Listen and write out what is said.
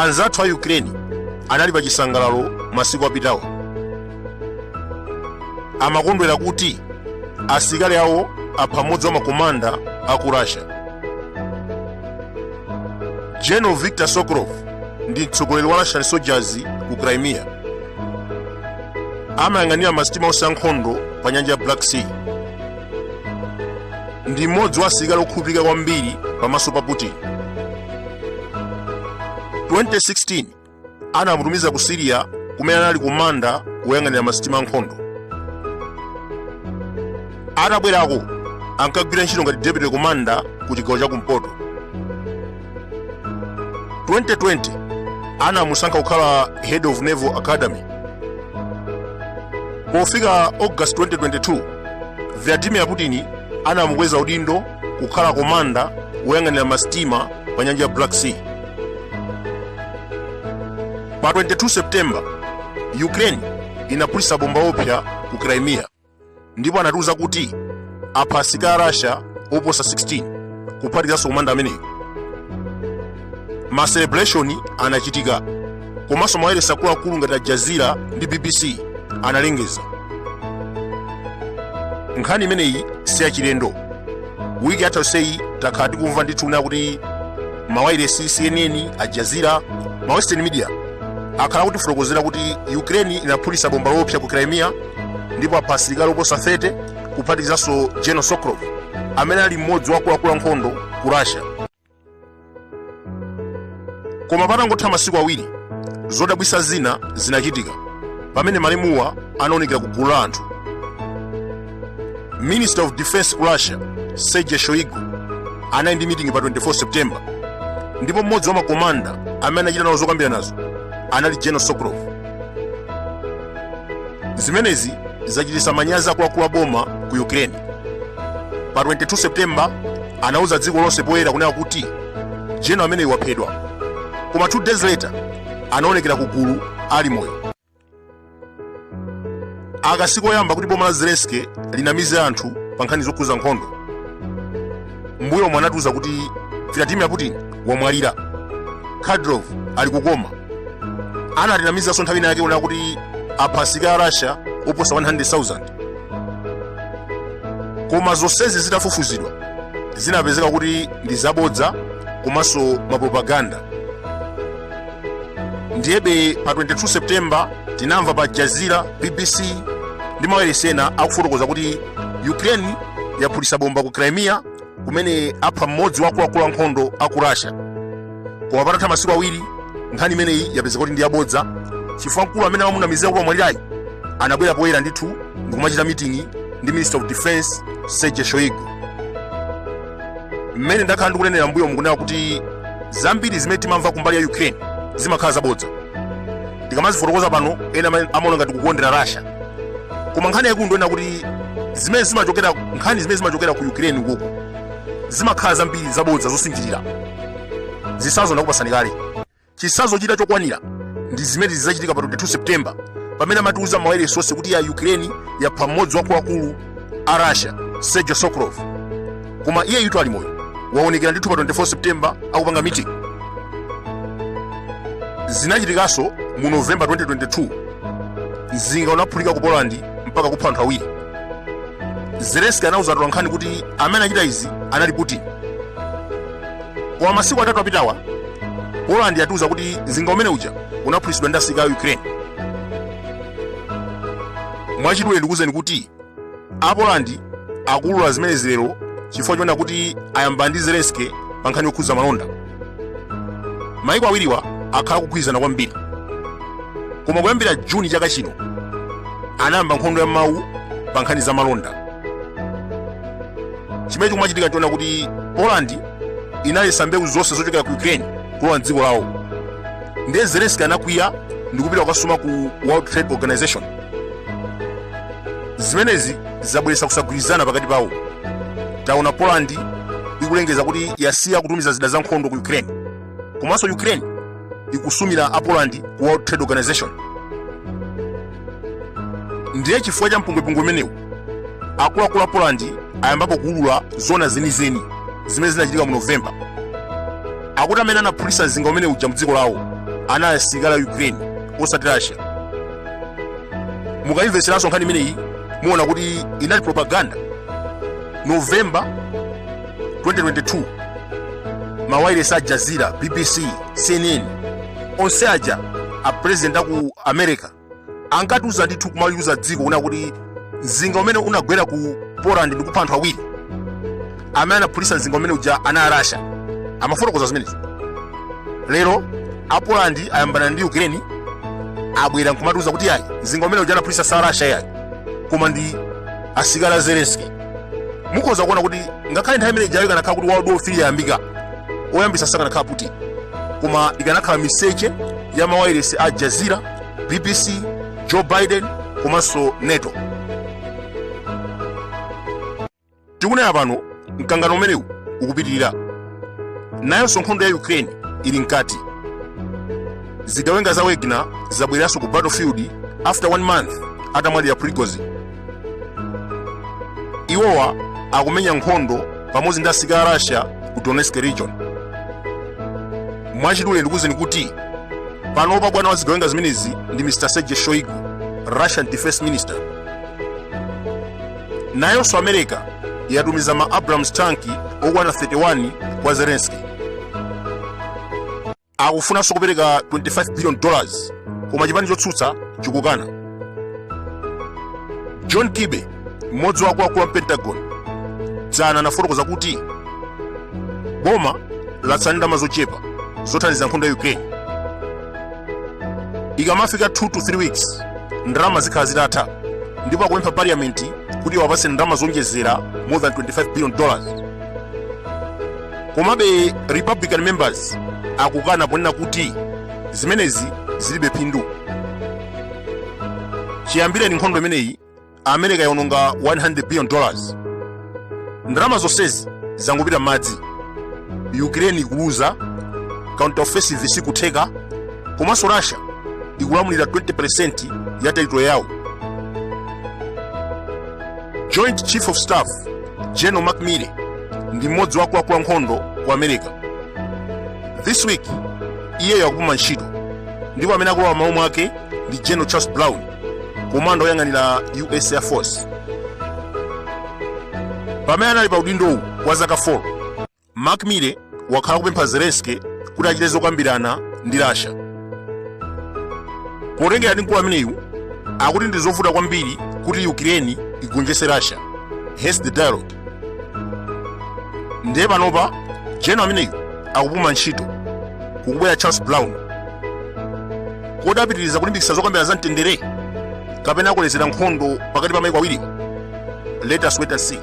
Anzathu a Ukraine anali pa chisangalalo masiku apitawa, amakondwera kuti asilikali awo apha mmodzi wa makomanda a ku Russia. General Victor Sokolov ndi mtsogoleri wa Russian soldiers ku Crimea. Amayang'anira masitima onse ankhondo pa nyanja ya Black Sea. Ndi mmodzi wa asilikali okhulupirika kwambiri pamaso pa Putin. 2016 anamutumiza ku Syria, kumene anali komanda woyang'anira masitima ankhondo. Atabwerako ankagwira ntchito ngati deputy commander ku chigawo cha kumpoto. 2020 anamusankha kukhala head of naval academy. Pofika August 2022, Vladimir Putin anamukweza udindo kukhala komanda woyang'anira masitima pa nyanja ya Black Sea. Pa 22 September, Ukraine inaphulitsa bomba loopsa ku Crimea ndipo anatiuza kuti apha asilikali a Russia oposa 16, kuphatikizanso komanda ameneyo. Ma celebration anachitika, komanso mawayilesi akuluakulu ngati Al Jazeera ndi BBC analengeza. Nkhani imeneyi si yachilendo. Wiki yatha yonseyi takhala tikumva ndithu kunena kuti mawayilesi, CNN, Al Jazeera, ma western media akhala akutifotokozera kuti Ukraine inaphulitsa bomba loopsa ku Crimea ndipo apha asilikali oposa 30, kuphatikizanso General Sokolov amene ali mmodzi wa akuluakulu ankhondo ku Russia. Koma patangotha masiku 2, zodabwitsa zina zinachitika pamene malemuwa anaonekera ku gulu la anthu. Minister of Defense ku Russia, Sergei Shoigu, anali ndi meeting pa 24 September, ndipo mmodzi wa makomanda amene anachita nawo zokambiranazo anali General Sokolov. Zimenezi zachititsa manyazi akuluakulu a boma ku Ukraine. Pa 22 September anauza dziko lonse poyera kunena kuti general ameneyu waphedwa, koma 2 days later anaonekera ku gulu ali moyo. Aka sikoyamba kuti boma la Zelensky linamize anthu pa nkhani zokhuza nkhondo. Mbuyomu anatiuza kuti Vladimir Putin wamwalira, Kadyrov ali ku coma. Anatinamizanso nthawi ina yake kunena kuti apha asilikali a Russia oposa 100,000, koma zonsezi zitafufuzidwa zinapezeka kuti ndi zabodza komanso mapropaganda. Ndiyebe pa 22 September tinamva pa Jazeera, BBC ndi mawayilesi ena akufotokoza kuti Ukraine yaphulitsa bomba ku Crimea kumene apha mmodzi wa akuluakulu ankhondo a ku Russia. Koma patatha masiku 2, nkhani imeneyi yapezeka kuti ndi yabodza, chifukwa mkulu amene amamunamizira kuti wamwalirayi anabwera poyera ndithu ndikumachita meeting ndi Minister of Defense Sergei Shoigu. Mmene ndakhala ndikunenera mbuyo mukunena kuti zambiri zimene timamva kumbali ya Ukraine zimakhala zabodza. Tikamazifotokoza pano, ena amaona ngati kukondera Russia, koma nkhani yaikulu ndiyonena kuti nkhani zimene zimachokera ku Ukraine ukoko zimakhala zambiri zabodza zosinjirira. Zitsanzo ndakupasani kale. Chitsanzo china chokwanira ndi zimene zidzachitika pa 22 September, pamene amatiuza mawayilesi onse kuti ya Ukraine yapha mmodzi wa akuluakulu a Russia, Sergei Sokolov, koma iyeyutu ali moyo, waonekera ndithu pa 24 September akupanga meeting. Zinachitikanso mu November 2022, mzinga unaphulika ku Poland mpaka kupha anthu 2. Zelensky anauza atolankhani kuti amene anachita izi anali Putin. Koma masiku 3 apitawa, Poland yatiuza kuti mzinga umene uja unaphulitsidwa ndi asilikali a Ukraine. Mwachidule ndikuwuzeni kuti a Poland akuulula zimenezi lero chifukwa choona kuti ayamba ndi Zelensky pa nkhani yokhudza malonda. Maiko awiriwa akhala akugwirizana kwambiri, koma kuyambira Juni chaka chino anayamba nkhondo ya mawu pa nkhani za malonda. Chimene chikumachitika nchoona kuti Poland inaletsa mbewu zonse zochokera ku Ukraine kulowa mdziko lawo, ndiye Zelensky anakwiya ndikupita kukasuma ku World Trade Organization. Zimenezi zabweretsa kusagwirizana pakati pawo. Taona Poland ikulengeza kuti yasiya kutumiza zida za nkhondo ku Ukraine, komanso Ukraine ikusumira a Poland ku World Trade Organization. Ndiye chifukwa cha mpungwepungwe umenewu, akuluakulu a Poland ayambapo kuulula zona zenizeni zimene zinachitika mu November. Akuti amene anaphulitsa mzinga umene uja mdziko lawo anali asilikali a Ukraine osati Russia. Mukayimvetseranso nkhani imeneyi muona kuti inali propaganda. November 2022 mawayilesi a Jazeera, BBC, CNN onse aja a president aku America ankatiuza ndithu kumaliuza dziko kunena kuti mzinga umene unagwera ku Poland ndi kupha anthu awiri amene anaphulitsa mzinga umene uja anali a Russia. Amafotokoza zimenezo. Lero a Poland ayambana ndi Ukraine, abwera nkumatiuza kuti ayi, mzinga umene uja anaphulitsa si a Russia yayi, koma ndi asilikali a Zelensky. Mukhoza kuona kuti ngakhale nthawi imene ijayo ikanakhala kuti World War 3 yayambika, oyambisa sakanakhala Putin, koma ikanakhala miseche ya mawayilesi a Jazeera, BBC, Joe Biden komanso NATO. Tikunena pano mkangano umenewu ukupitirira, nayonso nkhondo ya Ukraine ili mkati. Zigawenga za Wagner zabwereranso ku battlefield after one month atamwalira Prigozhin. Iwowa akumenya nkhondo pamodzi ndi asilikali a Russia ku Donetsk region. Mwachidule ndikuwuzeni kuti panopa bwana wa zigawenga zimenezi ndi Mr Sergei Shoigu, Russian defense minister. Nayonso America yatumiza ma Abrams tank okwana 31 kwa Zelensky. Akufunanso kupereka 25 billion dollars, koma chipani chotsutsa chikukana. John Kirby, mmodzi wa akuluakulu a Pentagon, dzana anafotokoza kuti boma latsala ndi ndalama zochepa zothandiza nkhondo ya Ukraine. Ikamafika 2 to 3 weeks ndalama zikhala zitatha, ndipo akupempha parliament kuti iwapatse ndalama zonjezera more than 25 billion dollars. Komabe Republican members akukana ponena kuti zimenezi zilibe phindu. Chiyambireni nkhondo imeneyi, America yaononga 100 billion dollars. Ndalama zonsezi zangopita m'madzi. Ukraine ikuluza, counteroffensive sikutheka, komanso Russia ikulamulira 20% ya territory yawo. Joint Chief of Staff General Mark Milley ndi mmodzi wa akuluakulu ankhondo ku America. This week iyeyo akupuma ntchito, ndipo amene akulowa m'malo mwake ndi General Charles Brown, komanda woyang'anira US Air Force. Pamene anali pa udindowu kwa zaka 4, Mark Milley wakhala kupempha Zelensky kuti achite zokambirana ndi Russia. Potengera ndi mkulu ameneyu, akuti ndi zovuta kwambiri kuti Ukraine igonjetse Russia, hence the dialogue. Ndiye panopa general ameneyu akupuma ntchito, kukubwera Charles Brown. Kodi apitiriza kulimbikitsa zokambirana za mtendere kapena akolezera nkhondo pakati pa maiko awiriwa? Let us wait and see.